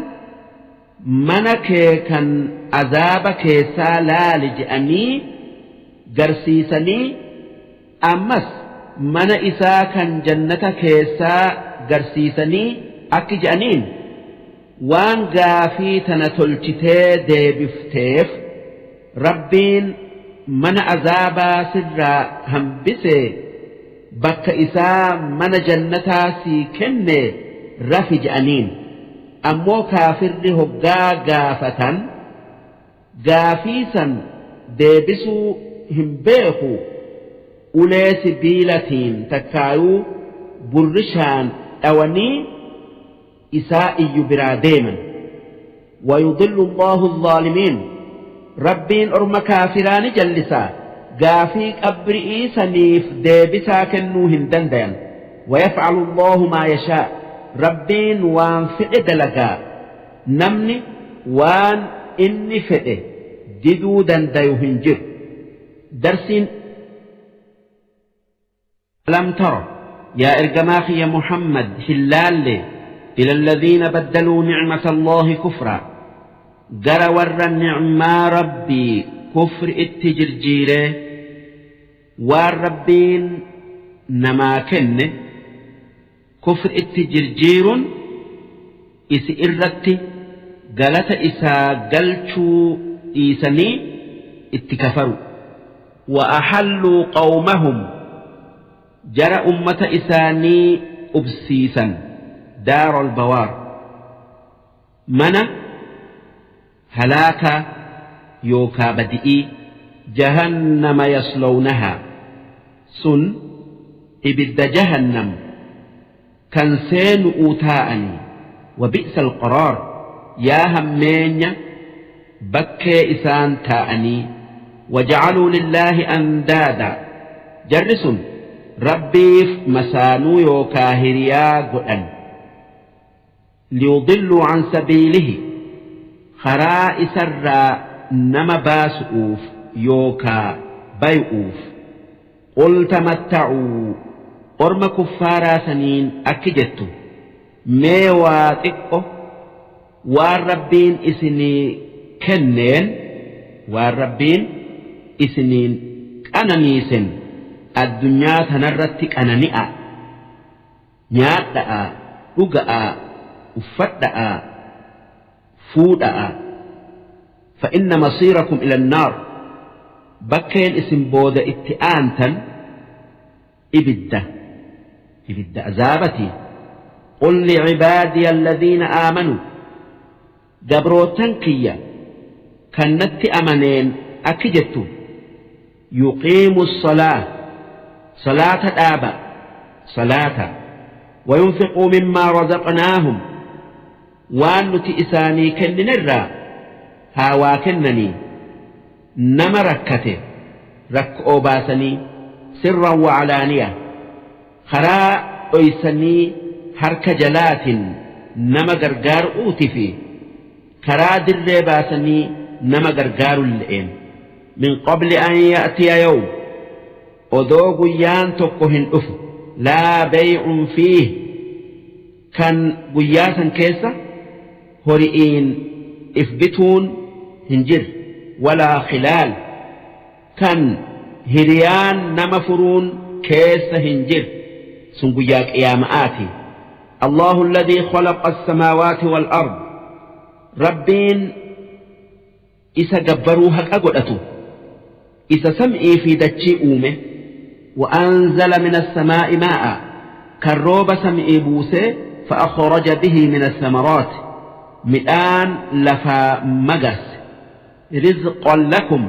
mana kee kan azaaba keessaa laali je'anii garsiisanii ammas mana isaa kan jannata keessaa garsiisanii akki je'aniin waan gaafii tana tolchitee deebifteef rabbiin mana azaabaa sirraa hambisee bakka isaa mana jannataa sii kenne rafi je'aniin ammoo kaafirri hoggaa gaafatan gaafii san deebisuu hin beeku ulee sibiilatiin takkaayuu burrishaan dhawanii isaa iyyu biraa deeman ويضل الله الظالمين rabbiin orma kaafiraa ni jallisaa gaafii qabri'ii saniif deebisaa kennuu hin dandayan ويفعل الله ما يشاء rabbiin waan fedhe dalagaa namni waan inni fedhe diduu dandayu hin jiru darsiin Alam tara yaa ergamaa kiyya Muhammad hin laalle ila alladhiina baddaluu nicmata Allaahi kufraa gara warra ni'maa Rabbii kufri itti jirjiiree waan Rabbiin namaa kenne kufri itti jirjiirun isi irratti galata isaa galchuu dhiisanii itti kafaru. وأحلوا قومهم جرى أمة إساني أبسيسا دار البوار mana halaaka yookaa badi'ii jahannama yaslawnahaa sun ibidda jahannam kan seenu'uu taa'anii wabi'sa alqaraar yaa hammeenya bakkee isaan taa'anii waja'aluu lillaahi andaadaa jarri sun rabbiif masaanuu yookaa hiriyaa godhan liyudilluu an sabiilihi karaa isarraa nama baasu'uuf yookaa bay'uuf qul tamatta'uu orma kuffaaraa saniin akki jettu mee waa xiqqo waan rabbiin isinii kenneen waan rabbiin isiniin qananiisen addunyaa tanarratti qanani'a nyaadha'aa dhuga'aa uffadha'aa fuudha'aa فإن مصيركم إلى النار bakkeen isin booda itti aantan ibidda ibidda azaabati قل لعبادي الذين آمنوا gabrootan kiyya kan natti amaneen akki jettu يقيموا الصلاة salaata dhaaba salaata وينفقوا مما رزقناهم waan nuti isaanii kenninirraa haa waa kennanii nama rakkate rakkoo baasanii سرا وعلانية karaa dhoysanii harka jalaatin nama gargaaruuti fi karaa dirree baasanii nama gargaarulle'een من قبل أن يأتي يوم odoo guyyaan tokko hin dhufu لا بيع فيه kan guyyaa san keessa hori'iin if bituun hin jirre ولا خلال kan hiriyaan nama furuun keessa hin jirre sun guyyaa qiyaama'aati. الله الذي خلق السماوات والأرض rabbiin isa gabbaruu haqa godhatu isa sam'ii fi dachii uume وأنزل من السماء ماء kan rooba sam'ii buusee فأخرج به من الثمرات midhaan lafaa magarse رزقا لكم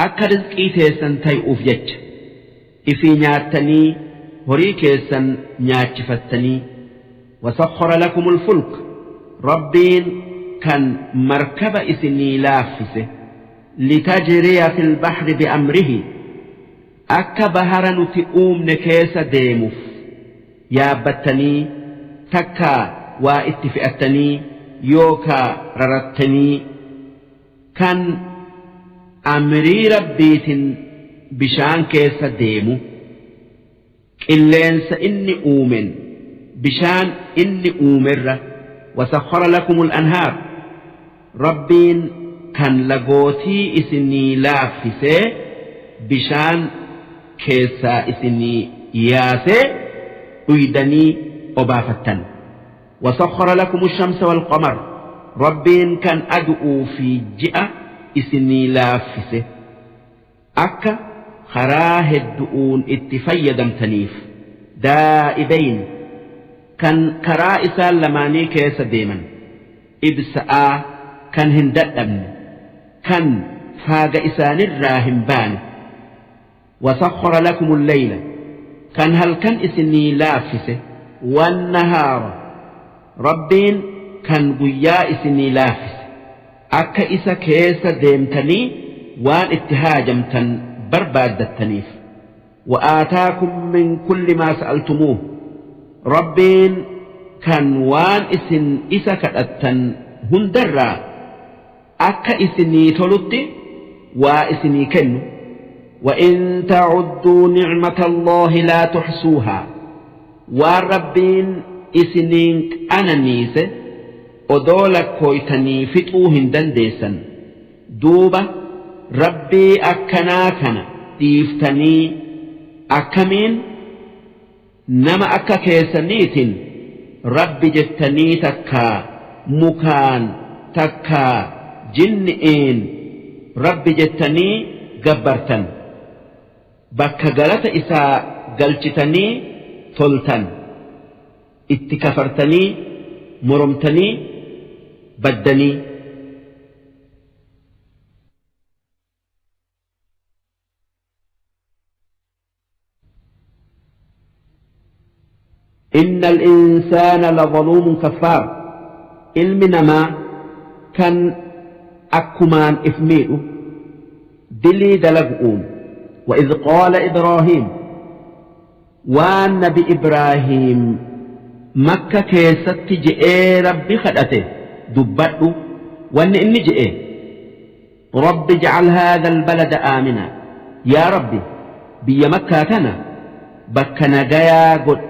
akka rizqii teessan tay'uuf jecha ifii nyaattanii horii keessan nyaachifattanii وسخر لكم الفلك rabbiin kan markaba isinii laaffise لتجري في البحر بأمره akka bahara nuti uumne keessa deemuuf yaabbattanii takkaa waa itti fe'attanii yookaa rarattanii kan amrii rabbiitiin bishaan keessa deemu qilleensa inni uumen bishaan inni uumerra وسخر لكم الأنهار rabbiin kan lagootii isinii laaffisee bishaan keessaa isinii yaasee dhuydanii obaafattan وسخر لكم الشمس والقمر rabbiin kan adu'uu fi ji'a isinii laaffise akka karaa heddu'uun itti fayyadamtaniif دائبين kan karaa isaan lamaanii keessa deeman ibsa'aa kan hin dadhabne kan faaga isaanirraa hin baane وسخر لكم الليل kan halkan isinii laaffise والنهار rabbiin kan guyyaa isinii laaffise akka isa keessa deemtanii waan itti haajamtan barbaaddattaniif وآتاكم من كل ما سألتموه rabbiin kan waan isin isa kadhattan hundarraa akka isinii tolutti waa isinii kennu. وإن تعدوا نعمة الله لا تحصوها waan Rabbiin isiniin qananiise odoo lakkooytanii fixuu hin dandeessan. Duuba Rabbii akkanaa kana dhiiftanii akkamiin nama akka keessaniitiin Rabbi jettanii takkaa mukaan takkaa jinni'iin Rabbi jettanii gabbartan? Bakka galata isaa galchitanii toltan itti kafartanii moromtanii baddanii. إن الإنسان لظلوم كفار ilmi namaa kan akkumaan if miidhu dilii dalagu'uun. وإذ قال إبراهيم waan nabi Ibraahiim Makka keessatti je'ee Rabbi kadhate dubbadhu. Wanni inni je'e, Rabbi ij'al haadha albalada aamina, yaa Rabbi biyya Makkaa tana bakka nagayaa godhi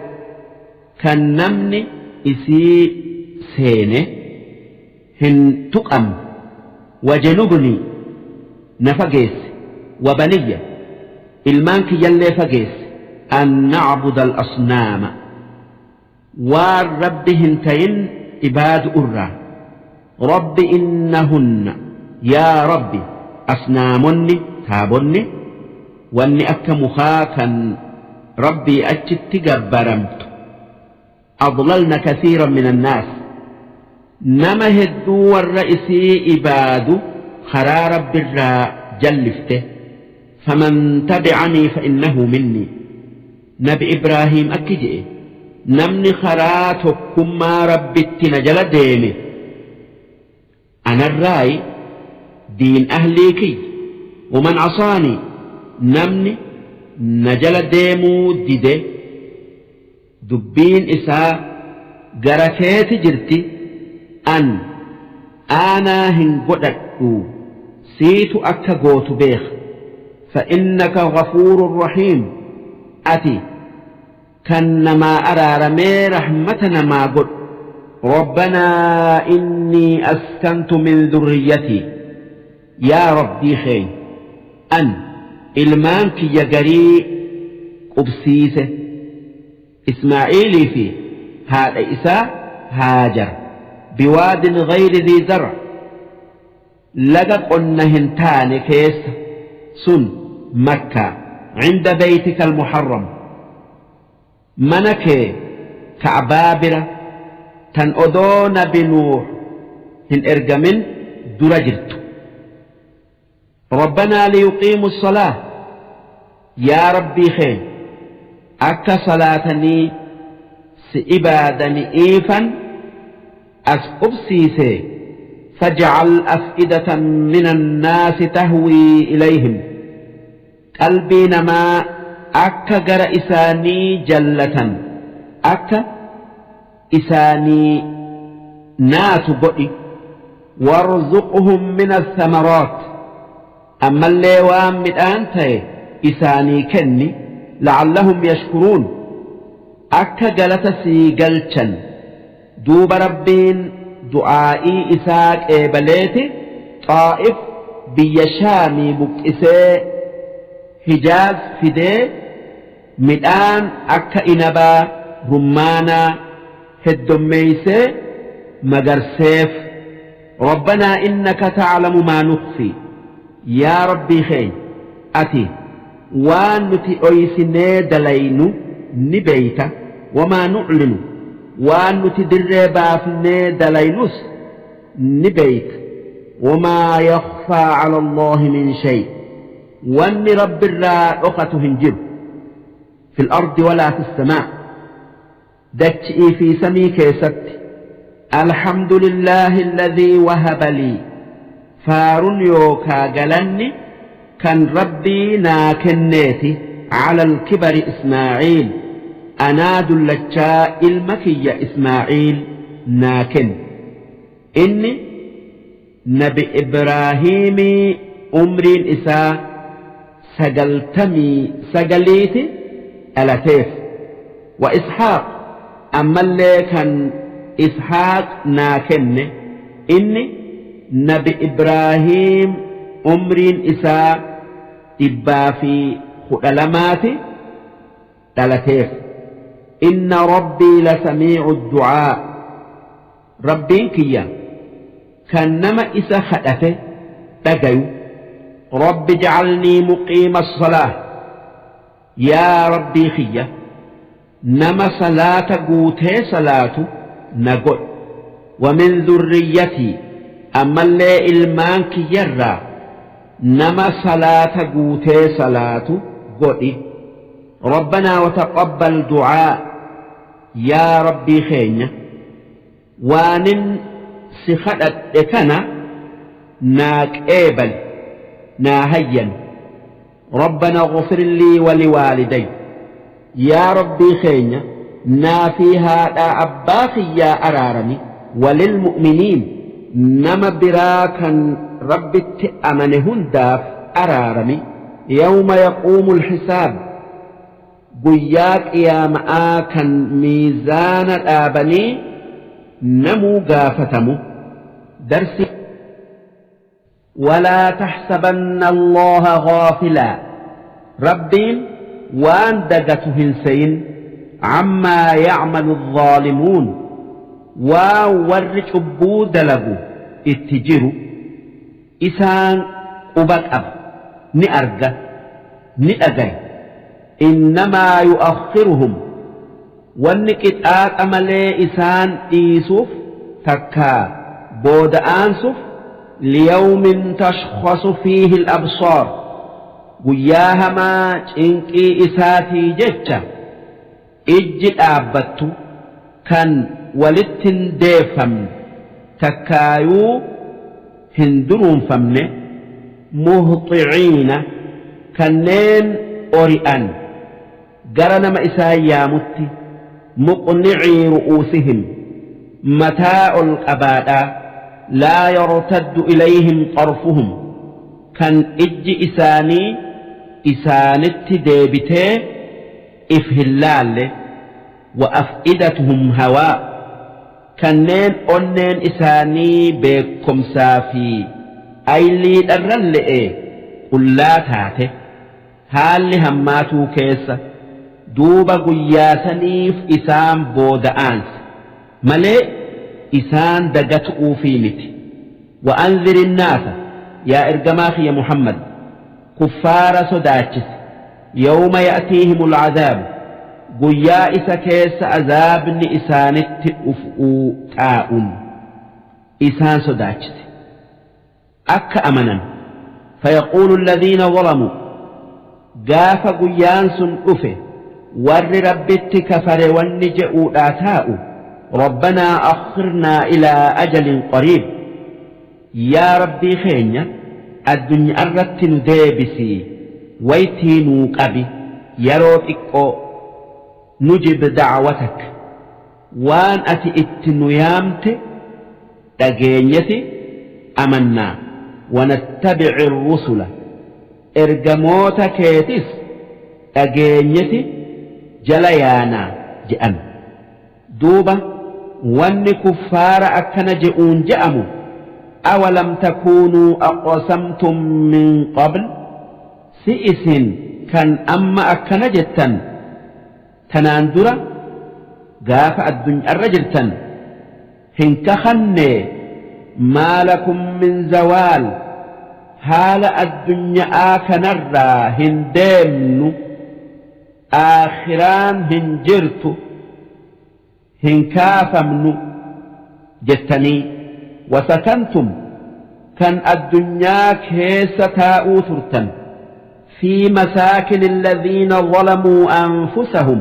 kan namni isii seene hin tuqamne, wajanubnii na fageessi, wabaniyya ilmaan kiyyallee fageessi, an na'buda al-asnaama waan Rabbi hin tayin ibaadu irraa. Rabbi innahunna, yaa Rabbi asnaamonni taabonni wanni akka mukaa kan Rabbii achitti gabbaramtu adlalna kathiiran min annaas nama hedduu warra isii ibaadu karaa Rabbirraa jallifte. Faman tabi'anii fa innahu minnii, nabi Ibraahiim akki je'e, namni karaa tokkummaa Rabbitti na jala deeme anarraayi, diin ahlii kiyya. Waman asaanii, namni na jala deemuu dide dubbiin isaa gara keeti jirti, an aanaa hin godhadhu, siitu akka gootu beeka. Fa'innaka ghafuurun rahiim, ati kan namaa araaramee rahmata namaa godhu. Rabbanaa innii askantu min dhurriyyatii, yaa Rabbii keenya an ilmaan kiyya garii qubsiise, Ismaa'iilii fi haadha isaa Haajar, biwaadin ghayri dhii zar' laga qonna hin taane keessa, sun Makkaa, cinda baytika almuharram mana kee Ka'baa bira tan odoo nabi Nuuh hin ergamin dura jirtu. Rabbanaa liyuqiimu salaah, yaa Rabbii keenya akka salaatanii si ibaadani'iifan as qubsiisee. Faj'al af'idatan mina annaasi tahwii ilayhim, qalbii namaa akka gara isaanii jallatan akka isaanii naatu godhi. Warzuqhum min athamaraat, ammallee waan midhaan ta'e isaanii kenni, la'allahum yashkuruun akka galata sii galchan. Duuba Rabbiin du'aa'ii isaa qeebaleeti Xaa'if biyya Shaamii buqqisee Hijaaz fidee midhaan akka inabaa, rummaanaa heddommeeysee magarseef. Rabbanaa innaka ta'lamu maa nukhfii, yaa Rabbii keenya ati waan nuti dhoysinee dalaynu ni beeyta, wamaa nuclinu waan nuti dirree baafnee dalaynus ni beeyta, wamaa yakhfaa cala Allaahi min shay wanni Rabbirraa dhokatu hin jiru, fil ardi walaa fis samaa dachi'ii fi samii keessatti. Alhamdulillaahi alladhii wahaba lii, faarun yookaa galanni kan Rabbii naa kenneeti, calal kibari Ismaaciil anaa dullachaa ilma kiyya Ismaaciil naa kenne. Inni nabi Ibraahiimii umriin isaa 99ti dhalateef. Wa Ishaaq, ammallee kan Ishaaq naa kenne, inni nabi Ibraahiim umriin isaa 112ti dhalateef. Inna Rabbii lasamiicu du'aa, Rabbiin kiyya kan nama isa kadhate dhagayu. Rabbi ijcalnii muqiima as-salaah, yaa Rabbii kiyya, nama salaata guutee salaatu na godhi. Wa min dhurriyyatii, ammallee ilmaan kiyyarraa nama salaata guutee salaatu godhi. Rabbanaa wataqabbal du'aa, yaa Rabbii keenya, waanin si kadhadhe kana naa qeebali, naa hayyami. Rabbana ighfir lii waliwaaliday, yaa Rabbii keenya, naa fi haadhaa abbaa kiyyaa araarami. Walilmu'miniin, nama biraa kan Rabbitti amane hundaaf araarami. Yawma yaquumul hisaab, guyyaa qiyaama'aa kan miizaana dhaabanii namuu gaafatamu. Darsii. Walaa taxsabanna Allaaha gaafilaa, Rabbiin waan dagatu hin seyin, cammaa yacmalu zaalimuun, waan warri cubbuu dalagu itti jiru isaan quba qaba, ni arga, ni dhagaya. Innamaa yu'akhiruhum, wanni qixaaxa malee isaan dhiisuuf takkaa booda aansuf, liyawmin tashkhasu fiihi al-absaar, guyyaa hamaa cinqii isaatii jecha ijji dhaabbattu kan walitti hin deeffamne takkaayuu hin dunuunfamne, muhxiciina, kanneen ori'an gara nama isaan yaamutti, muqnicii ru'uusihim, mataa ol qabaadhaa, laa yartaddu ilayhim xarfuhum, kan ijji isaanii isaanitti deebitee if hin laalle, wa af'idatuhum hawaa, kanneen onneen isaanii beekkomsaa fi ayliidharralle'ee qullaa taate. Haalli hammaatuu keessa, duuba guyyaa saniif isaan booda aanse malee isaan dagatu'uufii miti. Wa anziri nnaasa, yaa ergamaa kiyya Muhammad, kuffaara sodaachisi, yawma ya'tiihimul azaabu, guyyaa isa keessa azaabni isaanitti dhufu'uu taa'un isaan sodaachisi. Akka amanan. Fayaquulu alladhiina zalamuu, gaafa guyyaan sun dhufe warri Rabbitti kafare wanni je'uudhaa taa'u, Rabbanaa akhirnaa ilaa ajalin qariib, yaa Rabbii keenya, addunya'arratti nu deebisii waytii nuu qabi yaroo xiqqoo, nujib da'watak, waan ati itti nu yaamte dhageenyeti amannaa, wanattabi'i rusula, ergamoota keetis dhageenyeti jala yaanaa je'an. Duuba wanni kuffaara akkana je'uun je'amu, awalam takuunuu aqsamtum min qabl, si isin kan amma akkana jettan tanaan dura gaafa addunyaarra jirtan hin kakhannee? Maa lakum min zawaal, haala addunya'aa kanarraa hin deemnu, aakhiraan hin jirtu, hin kaafamnu jettanii. Wasakantum, kan addunyaa keessa taa'uu turtan, fi masaakin alladhiina zalamuu anfusahum,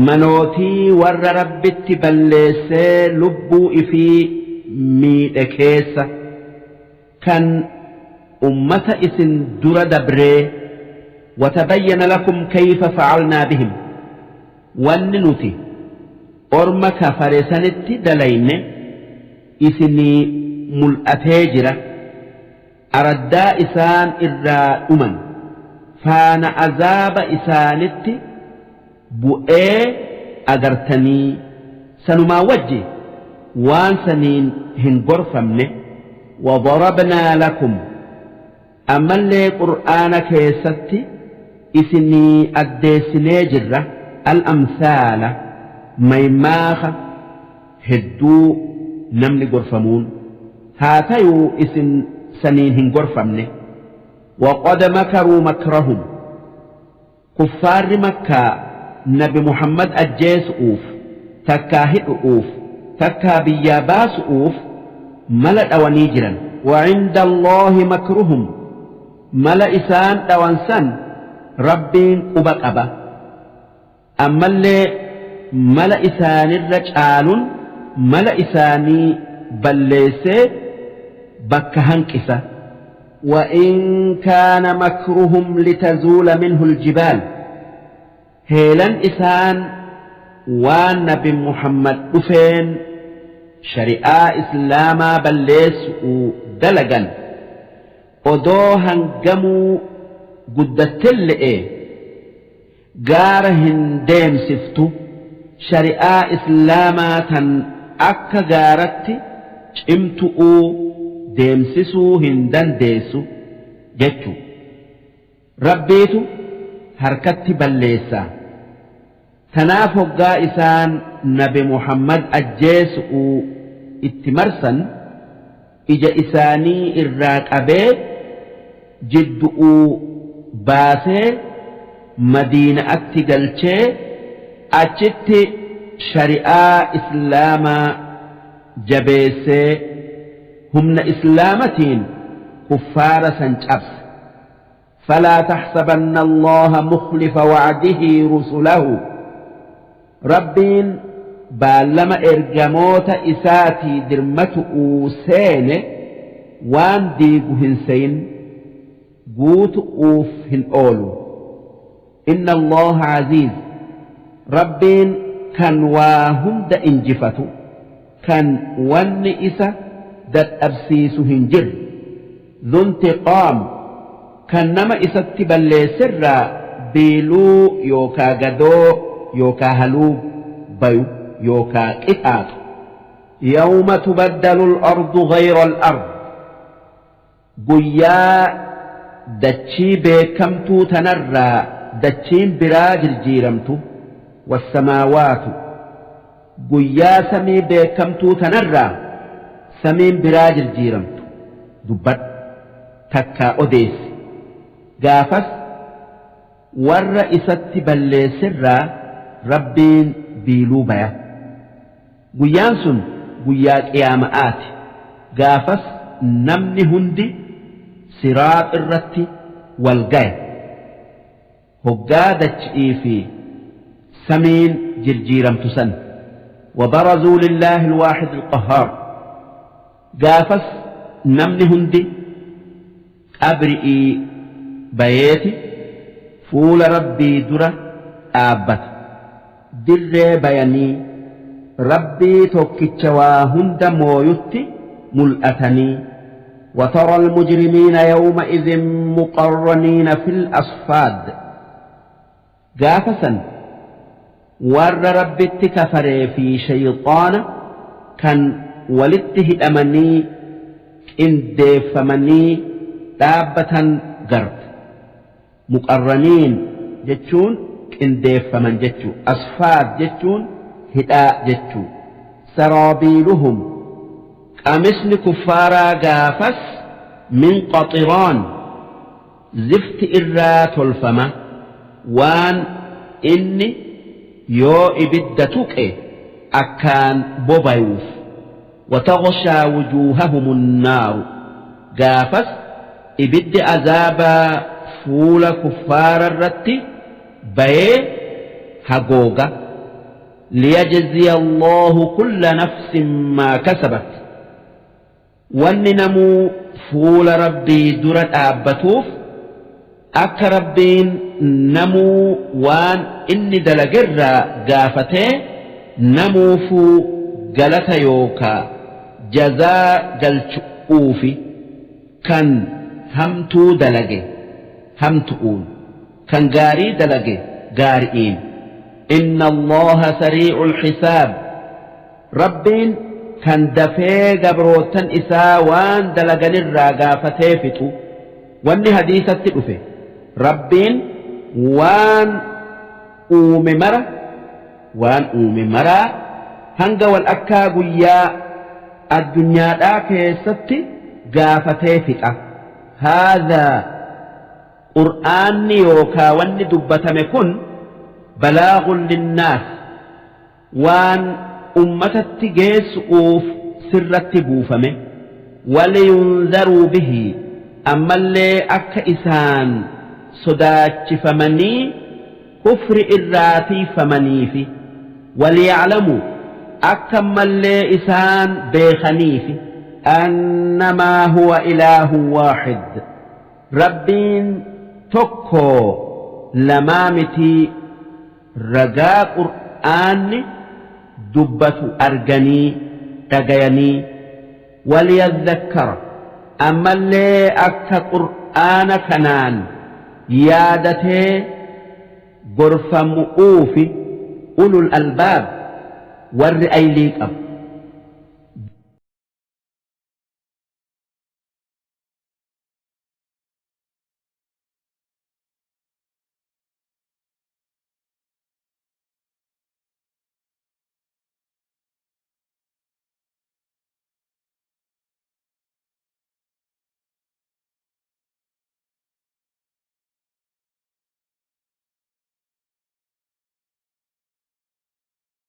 manootii warra Rabbitti balleessee lubbuu ifii miidhe keessa, kan ummata isin dura dabree. Watabayyana lakum kayfa facalnaa bihim, wanni nuti orma kafare sanitti dalayne isinii mul'atee jira, araddaa isaan irraa dhuman. Faana azaaba isaanitti bu'ee agartanii sanumaa wajji waan saniin hin gorfamne. Wadarabnaa lakum, ammallee qur'aana keessatti isinii addeessinee jirra, al-amsaala, maymaaha hedduu namni gorfamuun haa tayuu isin saniin hin gorfamne. Waqad makaruu makrahum, kuffaarri makkaa nabi Muhammad ajjeesu'uuf takkaa hidhu'uuf takkaa biyyaa baasu'uuf mala dhawanii jiran. Wacinda Allaahi makruhum, mala isaan dhawan san Rabbiin quba qaba. Ammallee mala isaanirra caalun mala isaanii balleessee bakka hanqisa. وإن كان مكرهم لتزول منه الجبال, heelan isaan waan nabi Muhammad dhufeen shari'aa islaamaa balleessu'u dalagan odoo hangamuu guddattelle'e gaara hin deemsiftu, shari'aa islaamaa tan akka gaaratti cimtu'uu deemsisuu hin dandeessu jechu. Rabbiitu harkatti balleessa. Tanaaf hoggaa isaan nabi Muhammad ajjeesu'uu itti marsan ija isaanii irraa qabee jiddu'uu baasee madiina'atti galchee achitti shari'aa islaamaa jabeessee humna islaamatiin kuffaara san cabse. فلا تحسبن الله مخلف وعده رسله, Rabbiin baallama ergamoota isaatii dirmatu'uu seene waan diigu hin seyin, guutu'uuf hin oolu. إن الله عزيز, Rabbiin kan waa hunda injifatu, kan wanni isa dadhabsiisu hin jirre, ذو انتقام, kan nama isatti balleessirraa biiluu yookaa gadoo yookaa haluu bayu yookaa qixaaxu. يوم تبدل الأرض غير الأرض, guyyaa dachii beekamtuu tanarraa dachiin biraa jirjiiramtu, والسماوات, guyyaa samii beekamtuu tanarraa samiin biraa jirjiiramtu. Dubbadhu takkaa odeessi, gaafas warra isatti balleessirraa Rabbiin biiluu baya. Guyyaan sun guyyaa qiyaama'aati. Gaafas namni hundi siraax irratti wal gaya hoggaa dachi'ii fi samiin jirjiiramtu san. وبرزوا لله الواحد القهار, gaafas namni hundi qabri'ii bayeeti fuula Rabbii dura dhaabbata. Dirree bayanii Rabbii tokkicha waa hunda mooyutti mul'atanii. وترى المجرمين يومئذ مقرنين في الأصفاد, gaafa san warra Rabbitti kafaree fi shayxaana kan walitti hidhamanii qindeeffamanii dhaabbatan garta. مقرنين jechuun qindeeffaman jechuu, أصفاد jechuun hidhaa jechuu. سرابيلهم, qamisni kuffaaraa gaafas, من قطران, zifti irraa tolfama, waan inni yoo ibidda tuqe akkaan bobayuuf. وتغشى وجوههم النار, gaafas ibiddi azaabaa fuula kuffaara irratti bayee hagooga. ليجزي الله كل نفس ما كسبت, wanni namuu fuula Rabbii dura dhaabbatuuf akka Rabbiin namuu waan inni dalagerraa gaafatee namuufuu galata yookaa jazaa galchu'uufi, kan hamtuu dalage hamtu'uun. Kan gaarii dalage gaari'iin. Inna Allaaha sarii'ul hisaab. Rabbiin kan dafee gabroottan isaa waan dalaganirraa gaafatee fixu. Wanni hadiisatti dhufe Rabbiin waan uume mara waan uume maraa hanga wal akkaa guyyaa addunyaadhaa keessatti gaafatee fixa. Haadhaa Qur'aanni yookaa wanni dubbatame kun balaaghun linnaas waan ummatatti geessu'uuf sirratti buufame. Waliyunzaruu bihi ammallee akka isaan sodaachifamanii kufri irraa tiiffamaniifi. Waliya'lamuu akka ammallee isaan beekhaniifi. Annamaa huwa ilaahun waaxid. Rabbiin tokkoo lamaa mitii ragaa qur'aanni dubbatu arganii dhagayanii waliyadhakkara ammallee akka qur'aana kanaan yaadatee gorfamu'uufi ulul albaab warri aylii qabu.